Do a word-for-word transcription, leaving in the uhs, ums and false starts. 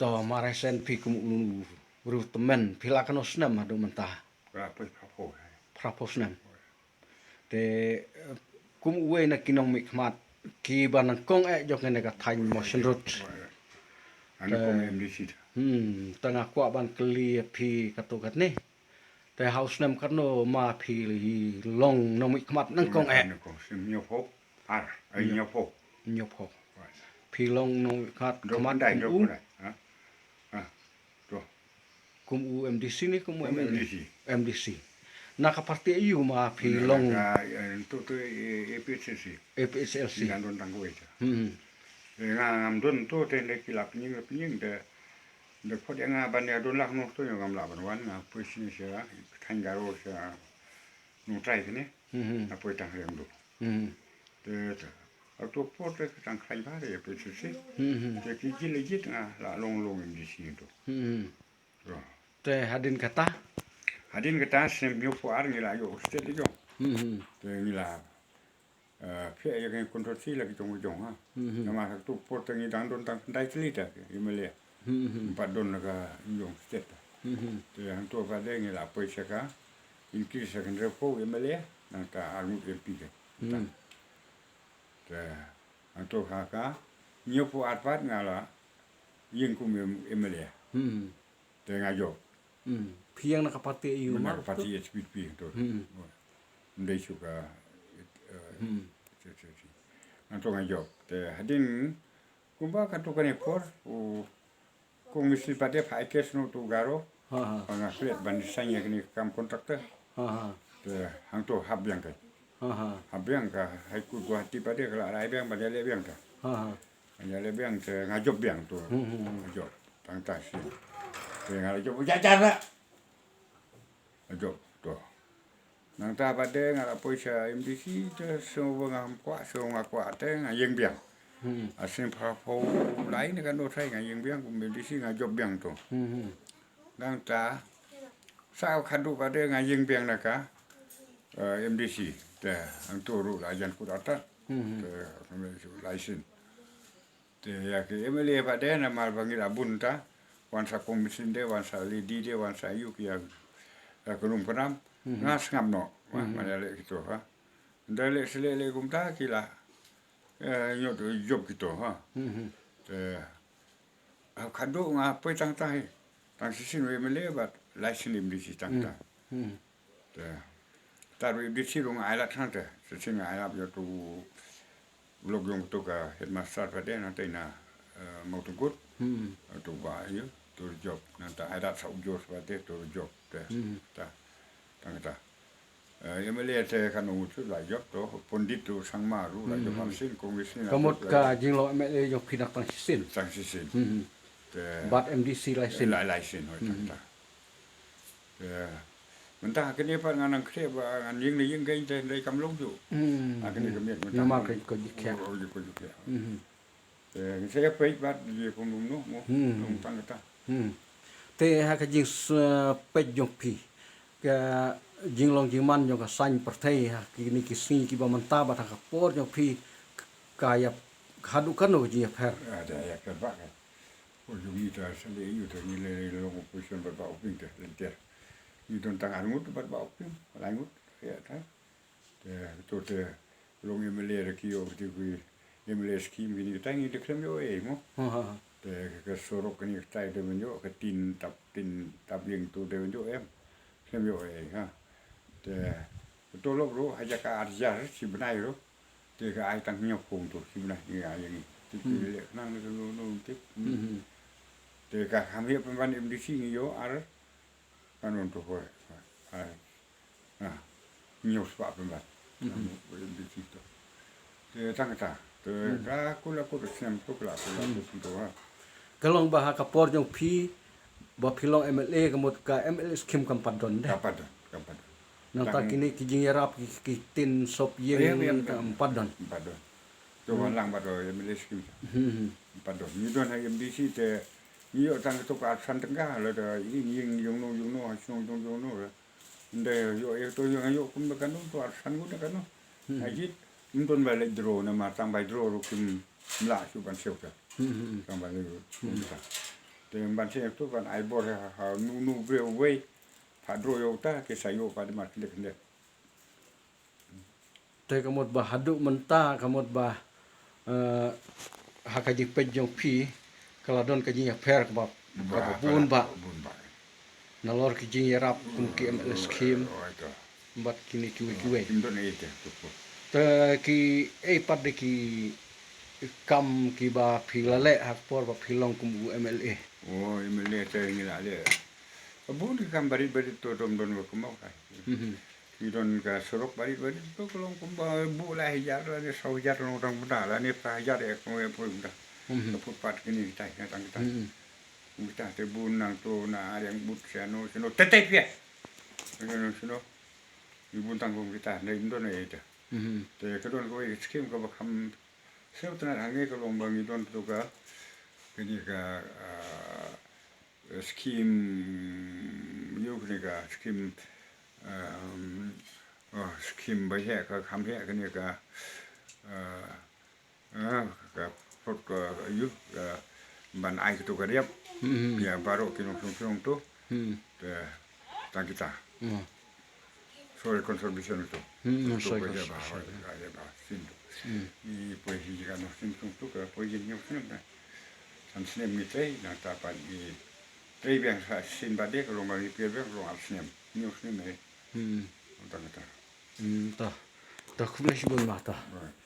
To, ma resen phi kum u briew tymmen, phi la katno snem haduh mynta? Phra phew. Phra phew snem. Te, eh, kum uwei na ki nongmihkhmat kiba nyngkong eh jong kane ka thaiñ Mawshynrut. Nga nyngkong eh M D C. Hmm, te nga kwah ban kylli ïa phi katto katne. Te ha u snem katno ma phi long nongmihkhmat nyngkong eh? Nyngkong, snem hynñiewphew ar, ai, hynñiewphew. Hynñiewphew. Phi long nongmihkhmat, khmat kum u? Ha? Ha. To. Kum u M D C ne kum u M L A? M D C. M D C. Na ka party aiu ma phi long? Na ka, eh, to, to, eh, A P H L C. A P H L C. Nga don tang kawei te. Hmm. Eh, nga ngam don to te, nda ki la pynïeng, la pynïeng te. Nda phot ïa nga ban ïa don lah noh to, ngam lah ban wan, nga poi shane sha thaiñ Garo sha Nongtrai kane. Hmm. Nga poi tang ha Riangdo. Hmm. Te, te. Hato por te ka tang khlaiñ bha re, phi shisha. Hmm. Te ki jit la jit nga la long long M D C to. Hmm. To. Te hadien kata? Hadien kata snem hynñiewphew ar ngi la ïoh state la jong. Hmm. Te ngi la, eh, phet ïa ka controversy la ki jong ki jong ha. Hmm. Namar hato por te ngi dang don tang khyndai tylli ta M L A. Hmm. Ym pat don la ka jong state ta. Hmm. Te hangto pat de ngi la poi sha ka increase sha ka hynriewphew M L A, nangta arngut M P ka. Hmm. Te hangto ha ka hynñiewphew ar pat nga la ïeng kum M-, M L A. Hmm. Te nga jop. Hmm. Phi ïeng na ka party aiu ma? Na ka party H P D P to. Hmm. Ym dei shuh ka, eh, hmm, H S S C. Hangto nga jop. Te hadien kumba katto katne por, u Kong Misri pat de pha ai case noh to u Garo. Ha, ha. Ba nga klet ban resign ïa kane ka kam contractor. Ha, ha. Te hangto hap biang te. Ha, ha. Hap biang, ka High Court Guwahati pat de ka la rai biang ban ïaleh biang te. Ha, ha. Ban ïaleh biang te nga jop biang to. Hmm, hmm, hmm. Nga jop. Tang ta shisien. Te nga la jop u jajar la. Nga jop to. Nangta pat de nga la poi sha M D C te shuh ba ngam kwah, shuh nga kwah te nga ïeng biang. Hmm. Ha snem phra phew lai ne katno trai nga ïeng biang kum M D C, nga jop biang to. Hmm, hmm. Nangta sa khadduh pat de nga ïeng biang na ka, eh, M D C. Te hangto ruh la jan kut artat. Hmm, hmm. Te ka me shu license. Te ïa ki M L A pat de namar ba ngi la bun ta, wan sa Kong Misri de, wan sa Lady de, wan sa aiu ki ïa, ïa kynrum kynram. Mhm. Nga sngap noh. Wah, mhm, man ïaleh kito ha. Nda leh shlei leh kumta ki la, eh, ñiot jop kito ha. Mhm. Te ha khadduh nga poi tang ta hi. Tang shisien u M L A bad lai sien M D C tang ta. Hmm. Te, ta ruh M D C ruh nga ailad hangta. Shisien nga ailad ïa uto u lok jong uto ka headmaster pat de nangta na, eh, Mawtyngkut. Hmm. Uto ba ïa, uto jop. Nangta ailad sa u George pat de, uto jop. Te, hmm, ta, tang ta. Eh, M L A te katno ngut la jop to, Pondit to Sangma ruh la jop, hmm, arsien, Congress ni la jop. Ka mut ka jinglong M L A jong phi na tang shisien. Tang shisien. Hmm. Te bad M D C lai sien. Lai, lai sien, hoi, tang, hmm, ta. Te mynta kane pat ngan nang khreh ba ngan ïeng ne ïeng kein te dei kam long ju. Hmm. Ha kane ka miet mynta. Namar ka, ka jingkhiah. Oh, oh, ka jingkhiah. Hmm. Te ngi sa ïa peit bad ïa kum no mo. Hmm. Long tang kata. Hmm. Te ha ka jing s-, peit jong phi, ka jinglong jingman jong ka saiñ pyrthei ha kine ki sngi kiba mynta bad ha ka por jong phi, ka ïa, haduh katno ka jingïapher? Ah, da ïapher bha ka. Por jong ngi ta sa leh ïa u ta ngi leh long opposition bad Bah Hoping te lynter. Ngi don tang arngut bad Bah Hoping, lai ngut ïa ta. Te, to te, long M L A da ki ïoh, kiti ki M L A scheme kine kita ngi da khlem ïoh ei mo. Ha, ha, ha. Te, ka surok kane kita da ban ïoh, ka tin tap, tin tap ïing to da ban ïoh em. Khlem ïoh ei, ha. Te, to lok ruh, ha jaka ar hajar shi bnai ruh. Te ka ai tang hynñiew phew to shi bnai ngi ai ïa ngi. Te, ki, hmm, leh khnang ne ka no, no, te. Hmm. Te ka kham heh pynban M D C ngi ïoh ar, ka no to ko. Ar, Ah, hynñiew spah pynban. Mhm. Te tang kata. Te, hmm, ka kut la kut snem to, ka la kut la kut to, ha. Ka long ba ha ka por jong phi, ba phi long M L A, ka mut ka M L A scheme kam pat don de. Kam pat don, kam pat don. Nangta kine ki jingïarap ki, ki tin sop ïing, ïa, ïa, kam pat don. Kam pat don. To, hmm, wan lang bad, eh, M L A scheme. Hmm. Pat don. Ngi don ha M D C te, ngi ïoh tang to ka arphew san tyngka, lada ïing, ïing jong no jong no, ha shnong jong jong no. Nda ïoh, ïoh to, ïoh, ïoh kum da kano to, arphew san ngut da kano. Hmm. Ha jied, ym don ba leit draw namar tang bai draw ruh kim lah shuh ban siew ka. Hmm, hmm, hmm. Tang bai leit draw. Hmm. Te ban sngewthuh ban ai bor ha, ha, nu, nu briew wei. Pha dro ïa uta, ki sa ïoh pat mar khyndai khyndai. Te ka mut ba haduh mynta, ka mut ba, eh, ha ka jingpeit jong phi, ka la don ka jingïapher kaba, kaba bun ba. Bun ba. Nalor ki jingïarap kum ki M L A scheme. Oh, ito. Bad kine kiwei kiwei. Kim don ei te, tu ko. Te ki ei pat de ki kam kiba phi la leh ha ka por ba phi long kum u M L A. Oh, M L A te ngi la leh. Bun ki kam barit barit to dom don ba kumba ka. Mhm. Ki don ka surok barit barit to ka long kumba buh lai hajar lane saw hajar long tang bynta lane phra hajar ïa ka poi bynta. Mhm. Ka footpath kine kita, kita, kita. Mhm. Kita te bun nangto na Ariang But sha no, sha no. Te te pia. Sha no, sha no. Ngi bun tang kum kita, na im don na ita. Mhm. Te ka don kawei ka skim kaba kham sngewtynnat hangne ka long ba ngi don to ka, kane ka, ah, skim, ïoh kane ka skim, um, oh, skim ba heh ka kham heh kane ka, ah, Ah, ka put ka ïu, ka ban ai katu ka riap. Hmm. Ïa baroh ki nongshong shnong tu. Hmm. Te tang kita. Hmm. Soil conservation tu. Hmm, tu soil conservation. Ïa ba, ïa ba, sien tu. Hmm. I poi hi ka nongshong shnong tu, ka poi hi nongshong shnong. San snem ngi trei, nangta pat ngi trei biang sa sien ba de, ka long ba ngi pyrshang biang, ka long ar snem. Nongshong snem eh. Hmm. Tang kita. Hmm, ta. Ta khublei shibun ma ta. Right.